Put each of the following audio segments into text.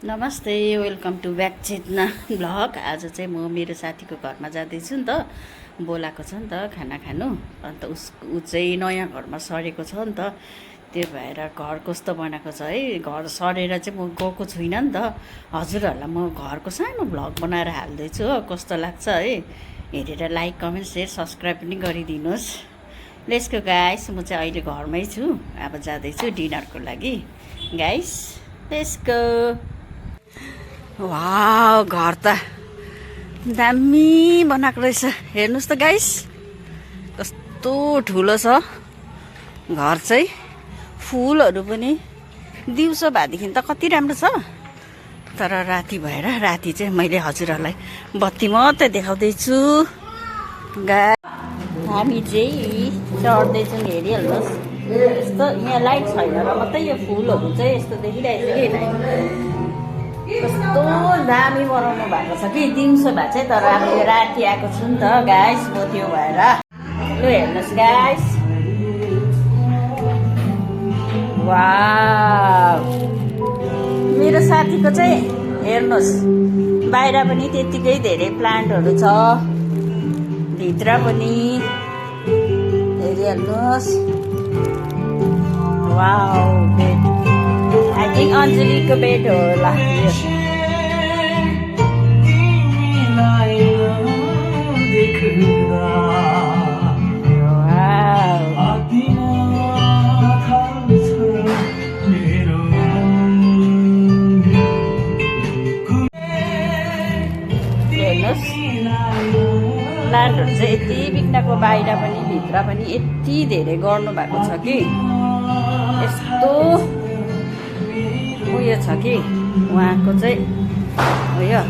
नमस्ते, welcome to back Chetana blog. आज चाहिँ म मेरो साथीको घरमा जाँदैछु नि त, बोलाएको छ नि त खाना खानु। अन्त ऊ चाहिँ नयाँ घरमा सरेको छ नि त, त्यो भएर घर कस्तो बनाएको छ है। घर सरेर चाहिँ म गएको छुइनँ नि त। हजुरहरूलाई म घरको सानो भ्लग बनाएर हाल्दैछु हो, कस्तो लाग्छ है हेरेर लाइक कमेन्ट सेयर सब्सक्राइब पनि गरिदिनुहोस्। लेट्स गो गाइस, म चाहिँ अहिले घरमै छु, अब जाँदैछु डिनरको लागि गाइस। Let's go. वाउ, घर त दामी बनाएको रहेछ। हेर्नुहोस् त गाइस, कस्तो ठुलो छ घर चाहिँ। फुलहरू पनि दिउँसो भएदेखि त कति राम्रो छ, तर राति भएर राति चाहिँ मैले हजुरहरूलाई बत्ती मात्रै देखाउँदैछु। हामी चाहिँ चढ्दैछौँ, हेरिहाल्नुहोस्। यस्तो यहाँ लाइट छैन र मात्रै यो फुलहरू चाहिँ यस्तो देखिरहेको छ कि कस्तो दामी बनाउनु भएको छ कि दिउँसो भए चाहिँ। तर अब यो राति आएको छु नि त गाइस, म त्यो भएर लु हेर्नुहोस् गाइस। वाउ, मेरो साथीको चाहिँ हेर्नुहोस्, बाहिर पनि त्यत्तिकै धेरै प्लान्टहरू छ, भित्र पनि हेरिहाल्नुहोस्। वाउ, बेड आई थिङ्क अञ्जलीको बेड होला यो। हेर्नुहोस्, प्लान्टहरू चाहिँ यति बिघ्नको बाहिर पनि भित्र पनि यति धेरै गर्नुभएको छ कि यस्तो उयो छ कि उहाँको चाहिँ उयो। यहाँ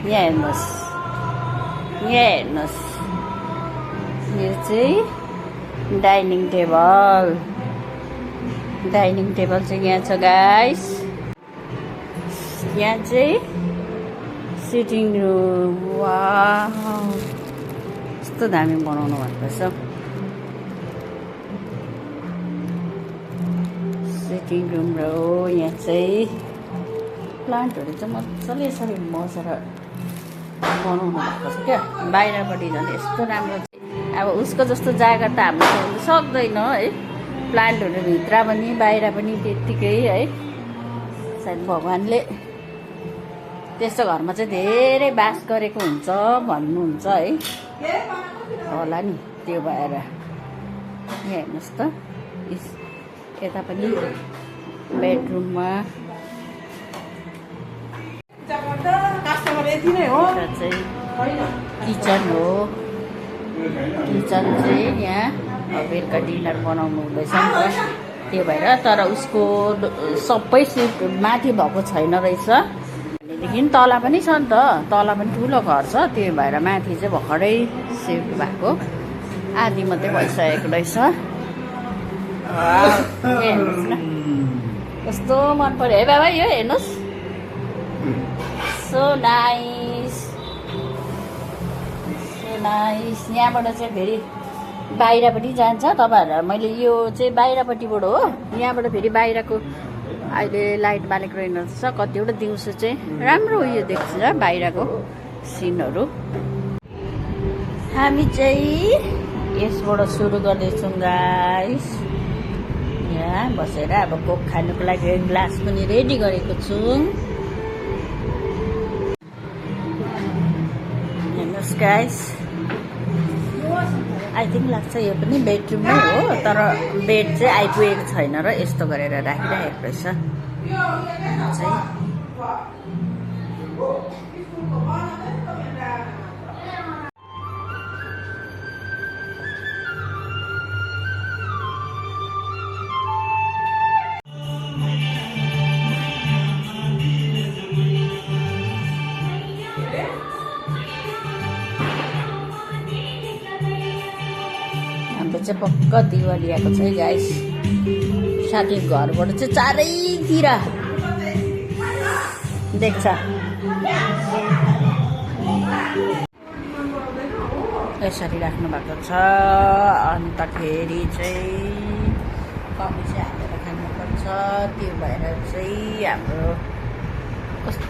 हेर्नुहोस्, यहाँ हेर्नुहोस्, यो चाहिँ डाइनिङ टेबल चाहिँ यहाँ छ गाइस। यहाँ चाहिँ सिटिङ रुम। वाउ, यस्तो दामी बनाउनु भएको छ। सिटिङ रुम र यहाँ चाहिँ प्लान्टहरू चाहिँ मजाले यसरी मसेर बनाउनु भएको छ क्या। बाहिरपट्टि झन् यस्तो राम्रो चाहिँ अब उसको जस्तो जागा त हाम्रो हुनु सक्दैन है। प्लान्टहरू भित्र पनि बाहिर पनि त्यत्तिकै है। सायद भगवान्ले त्यस्तो घरमा चाहिँ धेरै बास गरेको हुन्छ भन्नुहुन्छ है, होला नि, त्यो भएर। यहाँ हेर्नुहोस् त, यता पनि बेडरुममा चाहिँ किचन हो। किचन चाहिँ यहाँ बेलुका डिनर बनाउनु हुँदैछ नि त, त्यो भएर। तर उसको सबै सिफ्ट माथि भएको छैन रहेछ, भनेदेखि तल पनि छ नि त, तल पनि ठुलो घर छ, त्यो भएर माथि चाहिँ भर्खरै सिफ्ट भएको, आधी मात्रै भइसकेको रहेछ। हेर्नुहोस् न, कस्तो मन पर्यो है बाबा यो, हेर्नुहोस्। So nice, so nice. यहाँबाट चाहिँ फेरि बाहिर पनि जान्छ। तपाईँहरूलाई मैले यो चाहिँ बाहिरपट्टिबाट हो, यहाँबाट फेरि बाहिरको अहिले लाइट बालेको रहेछ, कतिवटा दिउँसो चाहिँ राम्रो उयो देख्छ बाहिरको सिनहरू। हामी चाहिँ यसबाट सुरु गर्दैछौँ गाइस। यहाँ बसेर अब कोक खानुको लागि ग्लास पनि रेडी गरेको छु। हेर्नुहोस् गाइस, आई थिङ्क लाग्छ यो पनि बेडरुमै हो, तर बेड चाहिँ आइपुगेको छैन र यस्तो गरेर राखिरहेको रहेछ चाहिँ। हाम्रो चाहिँ पक्का दिवाली आएको छ है गाइस। साथीको घरबाट चाहिँ चारैतिर देख्छ। यसरी राख्नु भएको छ। अन्तखेरि चाहिँ कमी चाहिँ हालेर खानुपर्छ। त्यो भएर चाहिँ हाम्रो कस्तो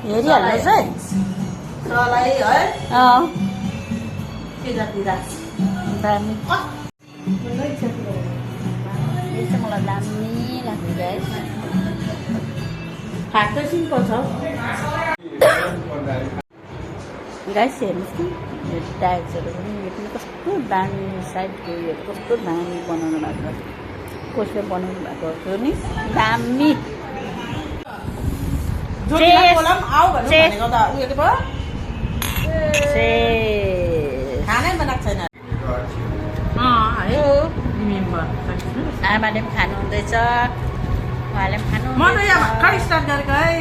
हेरिहाल्नुहोस् है सलाई है अँ तिरतिर दामी यो चाहिँ मलाई दामी लाग्यो गाइस खाट चाहिँ सिम्पल छ गाइस हेर्नुहोस् न यो टाइल्सहरू पनि यो पनि कस्तो दामी साइडको उयोहरू कस्तो दामी बनाउनु भएको कसले बनाउनु भएको थियो नि दामी आऊ भनेको त उयोले पो खानै बनाएको छैन हो आमाले पनि खानु हुँदैछ उहाँले पनि खानु म त यहाँ भर्खर स्टार्ट गरेको है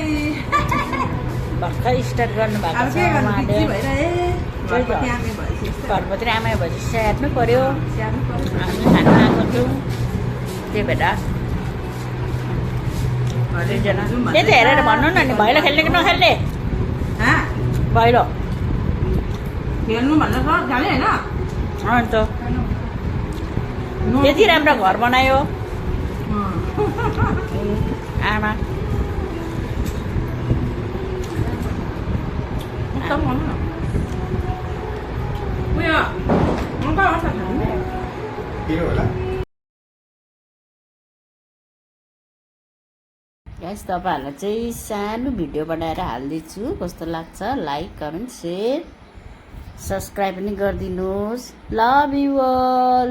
भर्खर स्टार्ट गर्नुभएको अब छ के गर्नु उहाँले बिजी भइरहे घरपट्टि आमे भएपछि घरपट्टि आमा भएपछि स्याहार्नु पऱ्यो स्याहार्नु पर्छ। हामी खानु आएको थियौँ त्यही भएर दुईजना त्यही त हेरेर भन्नु न नि भैलो खेल्ने कि नखेल्ने हाँ भैलो खेल्नु भन्दा छ जाने होइन अन्त त्यति राम्रो घर बनायो आमा एकदम भन्नु न उयो मका आउँछ खानु गाइस तपाईँहरूलाई चाहिँ सानो भिडियो बनाएर हालिदिन्छु कस्तो लाग्छ लाइक कमेन्ट सेयर सब्सक्राइब पनि गरिदिनुहोस् लभ यु अल